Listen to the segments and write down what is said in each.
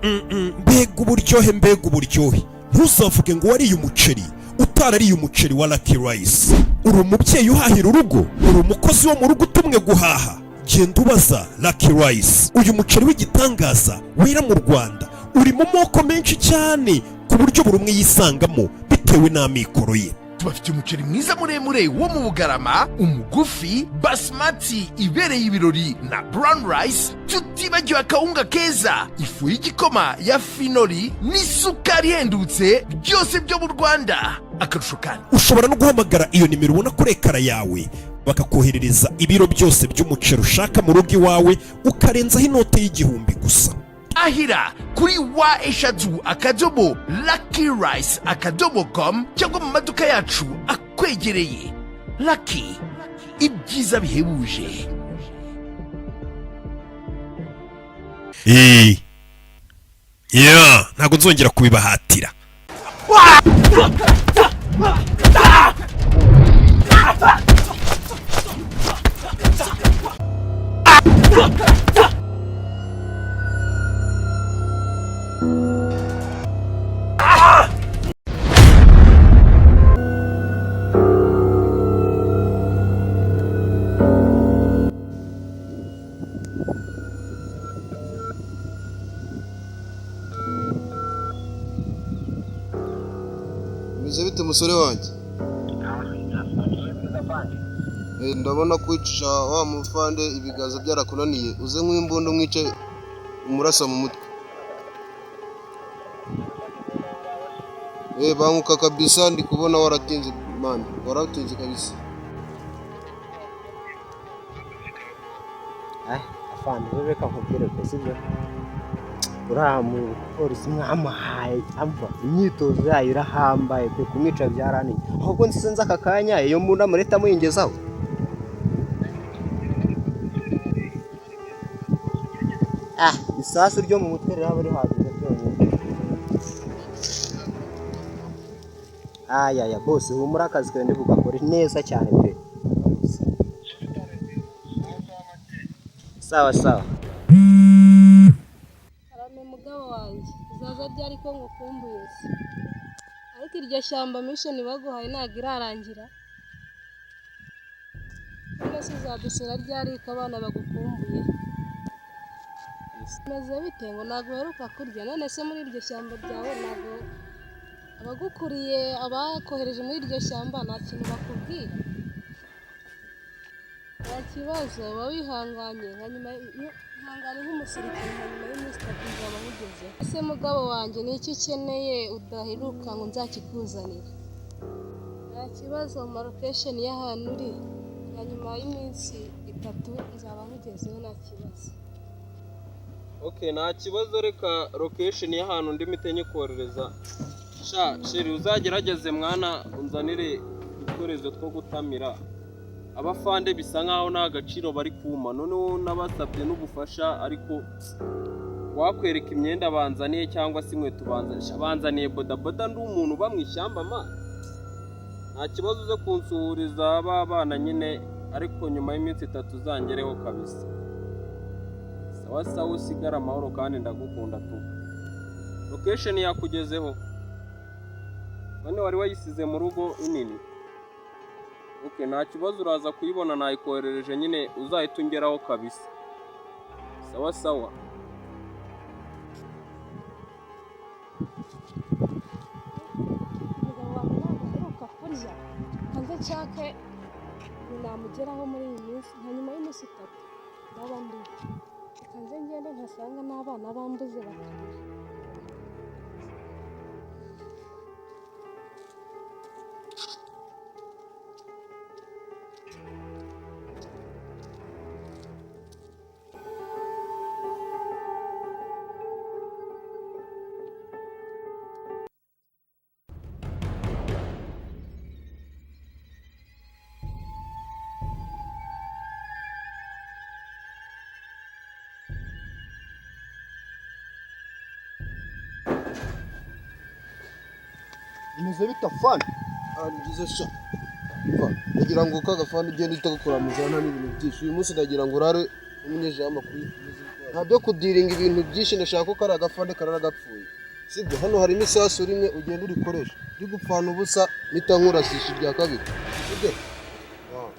mm, mm. Mbega uburyohe, mbega uburyohe! Ntuzavuge ngo wariye umuceri utarariye umuceri wa Lucky Rice. Uri umubyeyi uhahira urugo, uri umukozi wo mu rugo utumwe guhaha, genda ubaza Lucky Rice. Uyu muceri w'igitangaza wera mu Rwanda uri mu moko menshi cyane, ku buryo buri umwe yisangamo bitewe n'amikoro ye. Tubafitiye umuceri mwiza muremure wo mu Bugarama, umugufi, basmati ibereye ibirori na brown rice, tutibagiwe akawunga keza, ifu y'igikoma ya Finori n'isukari ihendutse, byose byo mu Rwanda. Akarusho kandi, Ushobora no guhamagara iyo nimero ubona kuri écran yawe, bakakoherereza ibiro byose by'umuceri ushaka mu rugo iwawe, ukarenzaho inote y'1000 gusa. Ahira kuri www.luckyrice.com cyangwa mu maduka yacu akwegereye. Lucky, ibyiza bihebuje. Yeah, ntabwo nzongera kubibahatira. Bimeze bite, musore wanjye? Ndabona kwicisha wa mufande ibiganza byarakunaniye. Uze nk'imbunda umwice, umurasa mu mutwe. Banguka kabisa, ndi kubona waratinze man, waratinze kabisa. Afande, rero reka nkubwire pe, sibyo? Uriya mupolisi mwamuhaye amva imyitozo yayo irahambaye pe, kumwica byarananiye. Ahubwo nsize aka kanya iyo mbunda mureta muyingezaho. Isasu ryo mu mutwe riraba rihagije byonyine. Ayaya bose, humura, akazi kawe ndibugakore neza cyane pe. Sawa sawa. Karame mugabo wanjye, uzaza ryari ko ngukumbuye se? Ariko iryo shyamba mission baguhaye ntabwo irarangira. None se uzadusura ryari ko abana bagukumbuye? Bimeze bite ngo ntabwo uheruka kurya? None se muri iryo shyamba ryawe ntabwo abagukuriye, abakohereje muri iryo shyamba, nta kintu bakubwira? Nta kibazo, uba wihanganye nka nyuma, ihangane nk'umusirikare, nka nyuma y'iminsi 3 nzaba nkugezeho. Ese mugabo wanjye, ni iki ukeneye udaheruka ngo nzakikuzanire? Nta kibazo, ma location y'ahantu uri, nka nyuma y'iminsi 3 nzaba nkugezeho, nta kibazo. Okay, nta kibazo, reka location y'ahantu ndi mpite nyikoherereza. Sha chérie, uzagerageze mwana unzanire udukoresho two gutamira. Abafande bisa nkaho nta gaciro bari kuma, noneho nabasabye n'ubufasha, ariko wakwereka imyenda banzaniye cyangwa se inkweto banzaniye. Sha, banzaniye bodaboda, ndi umuntu uba mu ishyamba ma. Nta kibazo, uze kunsuhuriza ba bana nyine, ariko nyuma y'iminsi 3 uzangereho kabisa. Sawa sawa, usigare amahoro kandi ndagukunda tu. Location yakugezeho? None wari wayisize mu rugo inini? Okay, nta kibazo, uraza kuyibona, nayikoherereje nyine, uzahita ungeraho kabisa. Sawa sawa. Umugabo wanjye ntabwo aheruka kurya, hanze nshake namugeraho muri iyi minsi, nka nyuma y'iminsi 3 ndaba ndiho. Reka nze ngende ntasanga n'abana bambuze bakarira. Bimeze bite, afande? Ah, ni byiza sha. Umva, ndagira ngo ka gafande ugende uhita gakora muzana n'ibintu byinshi. Uyu munsi ndagira ngo urare umunyejeho amakuru y'ibintu. Nta byo kudiringa ibintu byinshi, ndashaka ko kari agafande karara gapfuye, sibyo? Hano harimo isasu rimwe, ugenda urikoresha rigupfana ubusa, mpita nkurasisha irya kabiri, sibyo? Ah.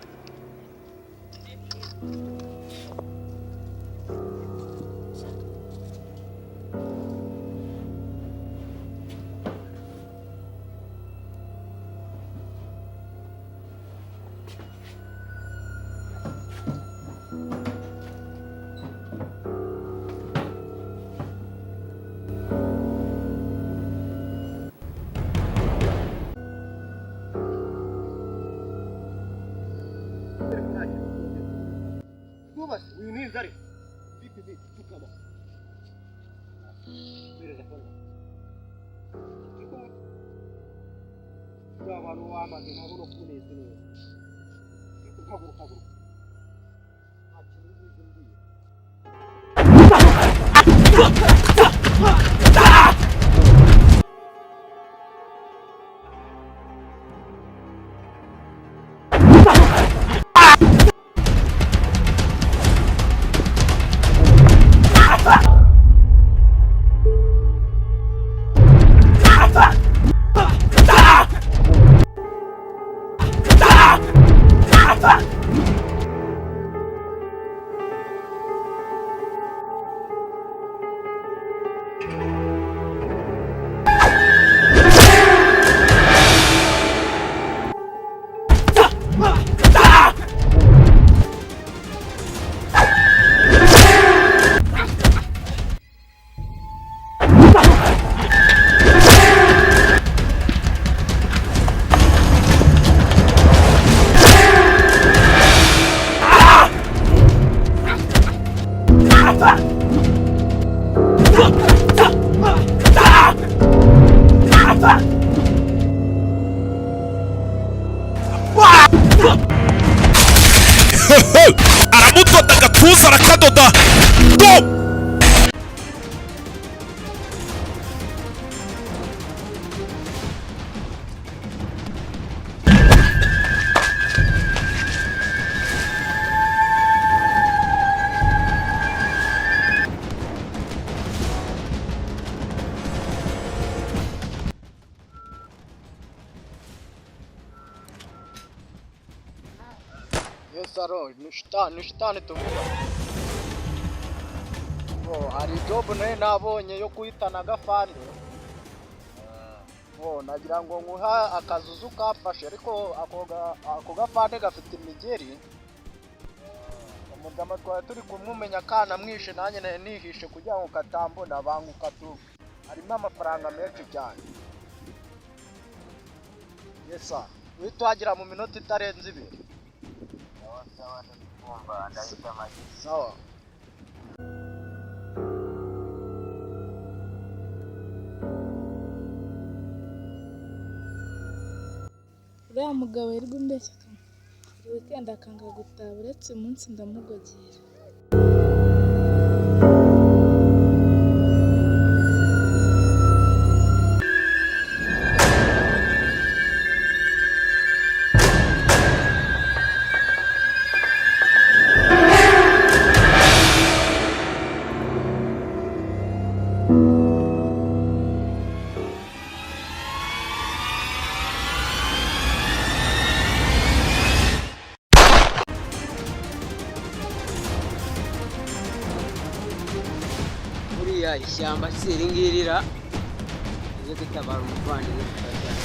Aramudoda agatuza, arakadoda do. Yes, aro, ni shitani, ni shitani tuvuga. Bo, hari job nayo nabonye yo guhitana agafande. Bo, nagira ngo nkuha akazuzu kafashe, ariko ako gafande gafite imigeri. Umugama twari turi kumwe umenya kanamwishe, nanjye nari nihishe kugira ngo katambona, banguka tu. Harimo amafaranga menshi cyane. Yes, sir. Uhita uhagera mu minota itarenze 2. Sawa. Uriya mugabo yirirwa umbeshya buri weekend akanga gutaha, uretse umunsi ndamugogera. Buriya ishyamba si iri ngiri ra rize gutabara umuvandimwe tukajyana.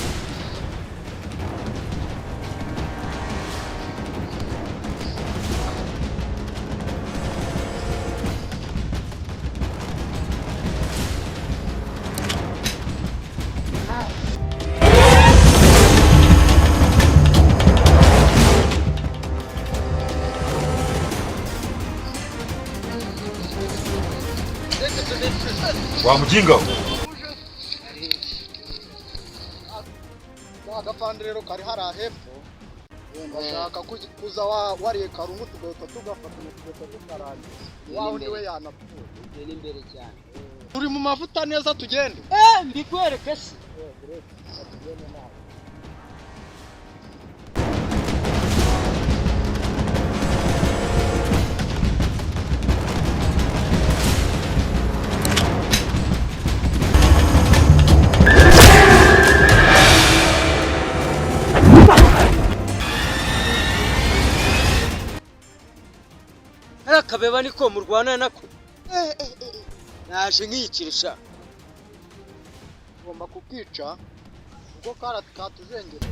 Wa mujinga we. Ka gafande rero kari hariya hepfo, ndashaka kuza wariye karungu tugahita tugafatanya tugahita tukarangiza. Wawe niwe yanapfuye. Ugenda imbere cyane. Turi mu mavuta neza, tugende. Eh, mbikwereke se. Tugende nawe. Akabeba niko murwana nako. Naje nkiyikira sha. Ugomba kukica kuko katujengera.